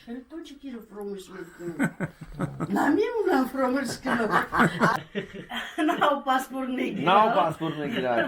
Хеле тоҷикиро фуромӯш мекунам. Намемонам фуромӯш кунам. Нав паспорт мегирам. Нав паспорт мегирад.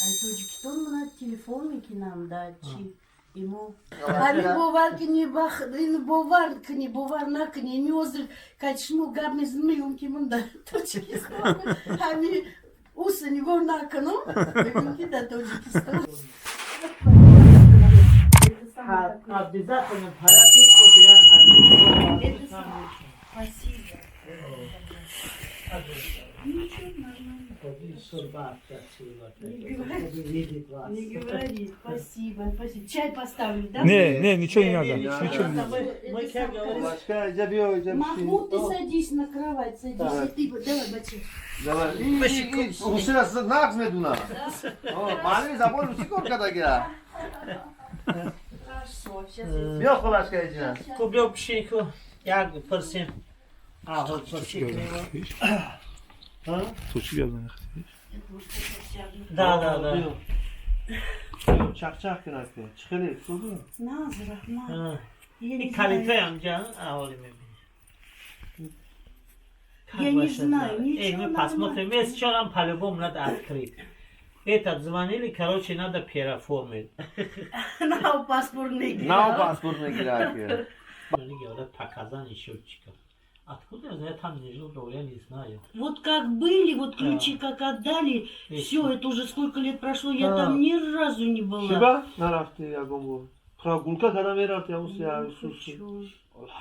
Ай Тоҷикистон мана телефон мекунам, да чи имо. Ҳамин бовар кунӣ, ин бовар кунӣ, бовар накунӣ, ими ҳозир кай шумо гап мезанам, мегӯм, ки ман дар Тоҷикистон, ҳамин уса нигоҳ накунам, мегӯм, ки дар Тоҷикистон. Обязательно порядке, вот я один. Это самое. Спасибо. Ничего, нормально. Не говори. Видит вас. Не говори. Спасибо, спасибо. Чай поставлю, да? Не, не, ничего не надо. Не, не, Ничего не надо. Мы как говорим, Хулашка, иҷа биё, иҷа бишин. Махмуд, ты садись на кровать, садись. И ты, давай, бачи. Давай. Русира нағз медуна. Маълими забони русӣ кор кардагира. Хорошо, сейчас я. Биё, хулашка, иҷа. Ку биё пишин, ку як пурсем. Аҳол пурсӣ кунем. То чӣ гап занӣ? Да. Чақчақ кунад, ки чӣ хеле суду. Наз, раҳмат. Я не Ин знаю. калитаи ҳамҷа аҳолӣ мебинӣ. Я не знаю, ничего, Эй, мы нормально. Посмотрим. Вечером по-любому надо открыть. Этот звонили, короче, надо переоформить. Нав паспорт мегирам. Нав паспорт мегирад, ки. Они говорят, показания счетчиков. Откуда я знаю, я там не жил, я не знаю. Вот как были, вот ключи как отдали, все, это уже сколько лет прошло, я там ни разу не была. Чиба нарафти ягон бор? Прогулка када мерафти, Ну, хочу.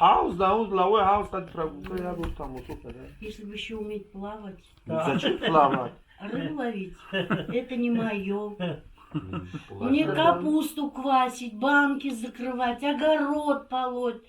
Ҳавз да, лавои ҳавз кад прогулка, як бор тамошо када. Если бы еще уметь плавать, Зачем плавать? Рыбу ловить, это не мое. Мне капусту квасить, банки закрывать, огород полоть.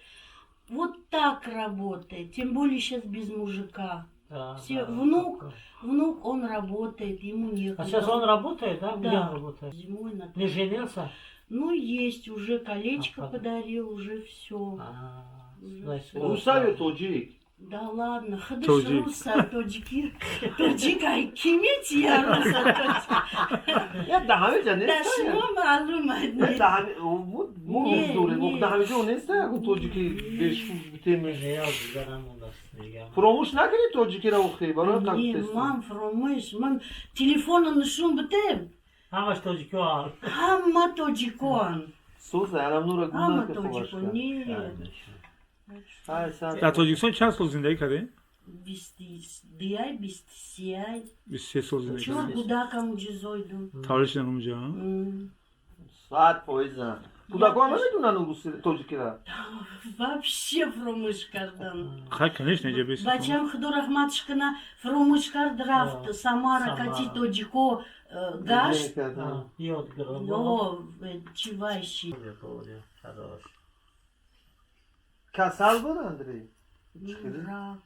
Вот так работает. Тем более сейчас без мужика. Да, Все, да, внук, такое. Внук, он работает, ему некогда. А сейчас он работает, да? Где Да. он работает? Зимой на. Не женился? Ну, есть, уже колечко А, подарил, уже все. А, Уже значит, всё. Руса ё тоҷик? Да ладно, худиш Тоҷик. руса, тоҷики, тоҷик, ай кимит я руса, тоҷик. Я да ҳамиҷа Да нест. шумо маълум Не, да ҳами мо Не, рус дорем. не. Да ҳамиҷа нест ягон тоҷики бешу битемеш. Я дигарам мондаст, мегам. Фуромӯш накунӣ тоҷикиро, охи, барои Не, ман фуромӯш, ман телефона нишон бидем, Ҳамаш тоҷикиҳо. Ҳама тоҷикон, Соза анам нура ҳама гуна. Тоҷикон, не. Дар Тоҷикистон чанд сол зиндагӣ кардем? 22-ай, 23-ай, 23 сол зиндагӣ чор кардем. Кӯдакам ҷизойду. Таваллуд шудан онҷа? 100%. Кӯдакон намедунанд руси тоҷикира. Вообще фуромӯш кардан. Хай, конечно, иҷа бес. Бачам, худо раҳматш куна, фуромӯш кард, рафт Самара, Самара. Кати тоҷико гашт. Ёд гирифт. Но чивайши. Хорош. Касал буд, Андрей? Рак.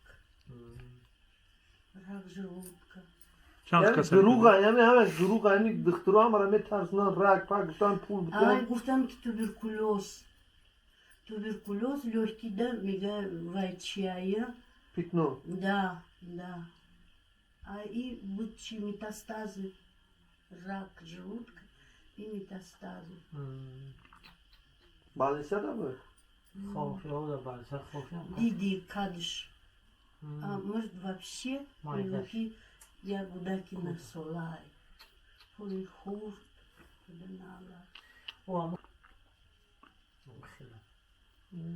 Рак желудка. Чанд касал? Дурӯға, яъне ҳамаш дурӯға, яъне духтуро ҳамара метарсонанд, рак пак гуфтан, пул Ай, битан. Гуфтам, ки туберкулез. Туберкулез легкий, да, мега вайчая. Пятно. Да. А и бучи метастазы. Рак желудка и метастазы. Больница да буд? Хофиҳо. Диди кадш. А может, вообще, Майдаш. ки як кӯдаки насолай. Пули хурд, нала.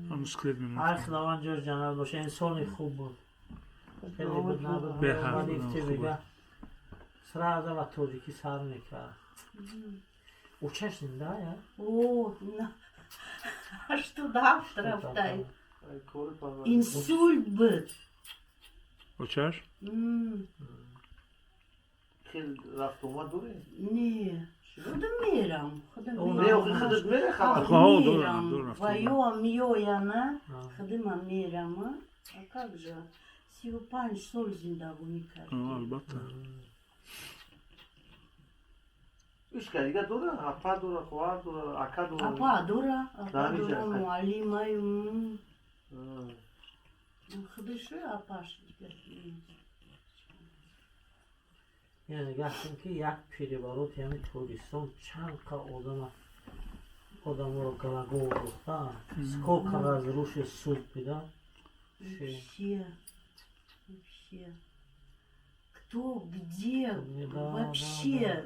Ҳам скелет мемонад. Ҳар худованд ҷош ҷаннат боша, инсони хуб буд. Хеле буд, набуд. Беҳад Омад, одам ифти хуб. Бига сразу ва тоҷикӣ сар мекард. Учаш зинда я? О, на. А что рафтай? Инсульт буд. Очаш? Хел рафтомад дорем? Не, худам мерам, худам Не, охи мерам. худаш мере хабар. Ха, Мерам. дорам, рафтомад. Ваё миёяна, худама мерам, а? А как же? 35 сол зиндагонӣ кардем. Албатта. Ишка дига дора, апа дора, хоҳар дора, ака дора? Апа дора, апа Дар дора, иҷа. Муаллимай. Худаш апаш дигар нест. Яъне гаштем, ки як переворот, яъне Тоҷикистон чанд қа одама. Одаморо галагов рухта. Сколько разрушил судьбы, да? Вообще. Вообще. Кто, где, Да, вообще.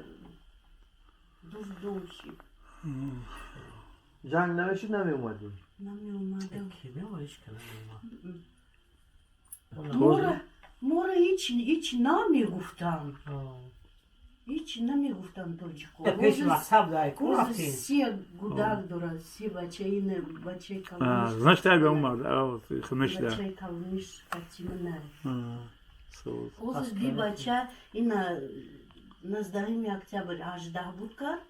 Дурдомщик. Ҷанг намешид, намеомадӣ. Намеомадам. Ки меомад, ҳеч ка намеомад. Мора ҳеч намегуфтам. Ҳеч намегуфтам тоҷико. Пеш мактаб дай ку Ози рафтем. се гудак дорад, се бача, ина бачаи калониш. Значит, айба омад, хунашда. Бачаи калониш Фатима. Соз. Ози ди бача ина 19 октябр 18 буд кард,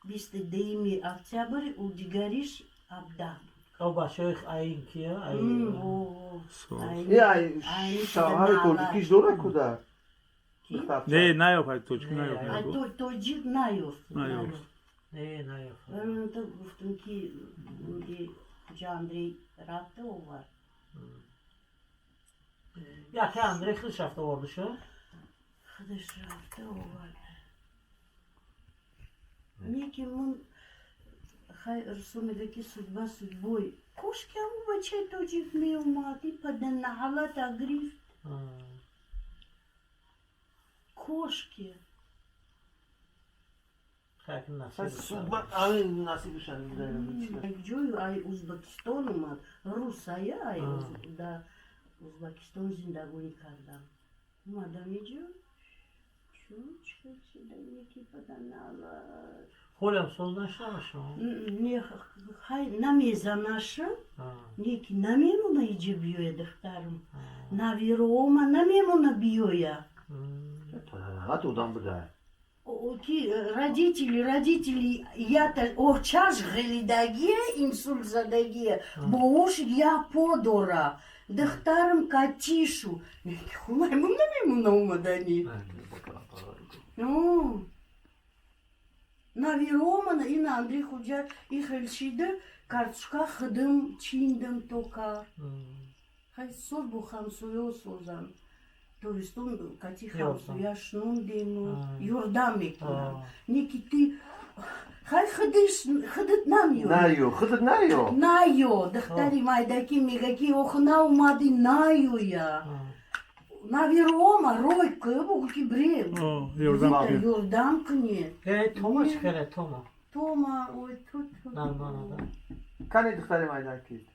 22 октябр у дигариш 17 буд. Ав бачаҳои аин кия? М, о, о. Соз. Э, ай шавҳари тоҷикиш дорад кӯдак? Не, наёфт, ай тоҷик наёфт. Ай тоҷик наёфт. Наёфт. Не, наёфт. Барои гуфтам, ки Хуҷа Андрей рафта овард. Яке Андрей худаш рафта оварду шо? Худаш рафта овард. Неки мун хай Русо мега, ки судьба судьбой. Кошки ҳаму бачаи тоҷик меомад, и паданаҳалата гирифт. Кошки. Насибашан. Ҷою ай Узбекистон омад, русая, ай да Узбекистон зиндагонӣ кардам. Омадам иҷо. Чун паданалат. Ҳолям соз нашава шумо? Не, хай намезанаша, неки намемона иҷа биёя духтарам. Навирома намемона биёя. Одам буда. Ки родители ята очаш ғелидагия, инсулт задагия, боуш я подора. Духтарам катишу. Хунаймон намемона омадани. Ну, навиромана ина Андрей Хуҷа и хелшида картошка хидим чиндим тока. Хай соз бо хамсоё созам. Тобистон кати хамсоя шнундему, ёрдам мекунам. Неки ты хай хидиш хидит намё. Наё, хидит наё. Наё, духтари майдаки мега, ки охи наомади наёя. Навирома рой кыбу ки брем. Ёрдам кунед. Ёрдам кунед. Э, Тома чӣ хеле Тома? Тома, ой, тут. Нормально, да? Кани духтари майдаки?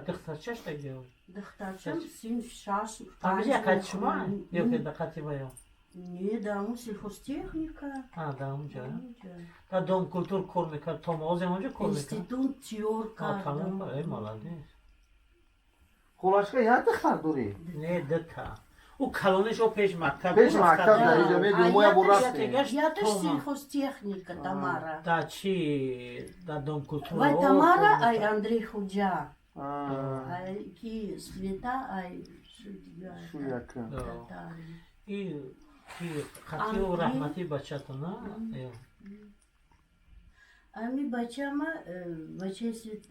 Духтарчаш таги? Духтарчам синф шаш. Ҳамиҷа қати шума ё ки да қати ваё? Не, да он сельхозтехника. А, да онҷа. Да дом культур кор мекард Тома, озем онҷа кор мекард? Институт тиёр Тамом, кардам. э, молодец. Холашка як духтар дорӣ? Не, дута. Ӯ калониш о пеш мактаб. Пеш мактаб дар иҷа медиҳ, мо як бор рафтем. Яташ сельхозтехника Тамара. Да чи да дом культура. Вай Тамара ай Андрей Худжа. Ай ки Света ай Шуяка. И ки қатиу раҳмати бачатона. Ами бачама бачаи Свет.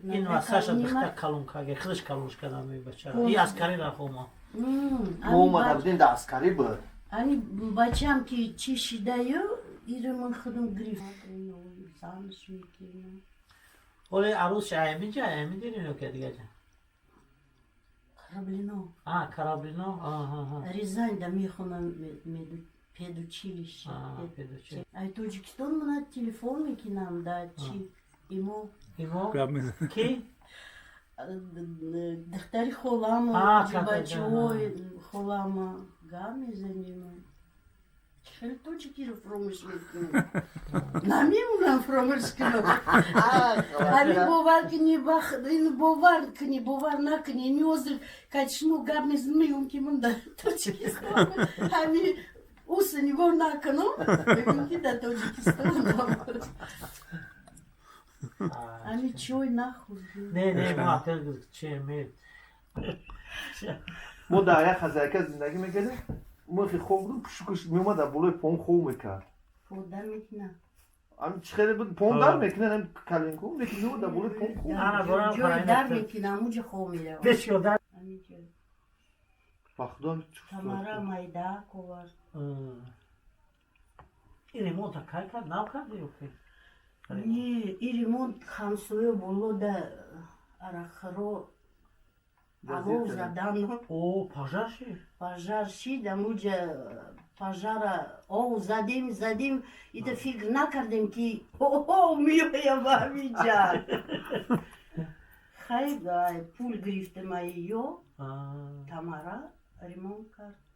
Ин васаша духтар калон карда, худаш калонш кардам ин бачара. И аскарӣ рафт ома. Мо омада будем, да аскарӣ буд. Ами бачам ки чӣ шидаю, иро ман худам гирифт. Занаш мекунам. Ҳоле арӯс аймиҷа, айми дерин ё ки дигаҷа? Кораблино. А, Кораблино? Рязань да мехонам педучилище. Педучилище. Ай Тоҷикистон мана телефон мекунам да чи имо. Имо? Ки? Духтари холама, бачаҳои холама гап мезанем. Хеле тоҷикиро фуромӯш мекунам. Намемонам фуромӯш кунам. Ҳамин бовар кунӣ, ин бовар кунӣ, бовар накунӣ. Ини ҳозир кати шумо гап мезанам, мегӯям, ки ман дар Тоҷикистон. Ҳамин уса нигоҳ накунам, мегӯям, ки дар Тоҷикистон. Ҳамин чой нахӯрдем. Не, не, мо ател че ме. Мо дар як хазяйка зиндагӣ мекардем. Мо хе хоб будем, пушукаш меомад, дар болои пом хоб мекард. Дар мекунад. Ам чӣ хеле буд, пом дар мекунад, ам каленку лекин меомад дар болои пом хоб. Ана борам. Ҷои дар мекунад, ҳамуҷа хоб меравад. Пеш ёдар. Ба худо. Тамара Майдакова. Ин ремонта кай кард, нав кард ё ки? Не, и ремонт ҳамсоя боло да арақхӯро алов задан. О, пожар ши? Пожар шид, амуҷа пожара ов задем, задем, ита фикр накардем, ки о меоя ба ҳамиҷа. Хай, пул гирифтем, ай ё Тамара ремонт кард.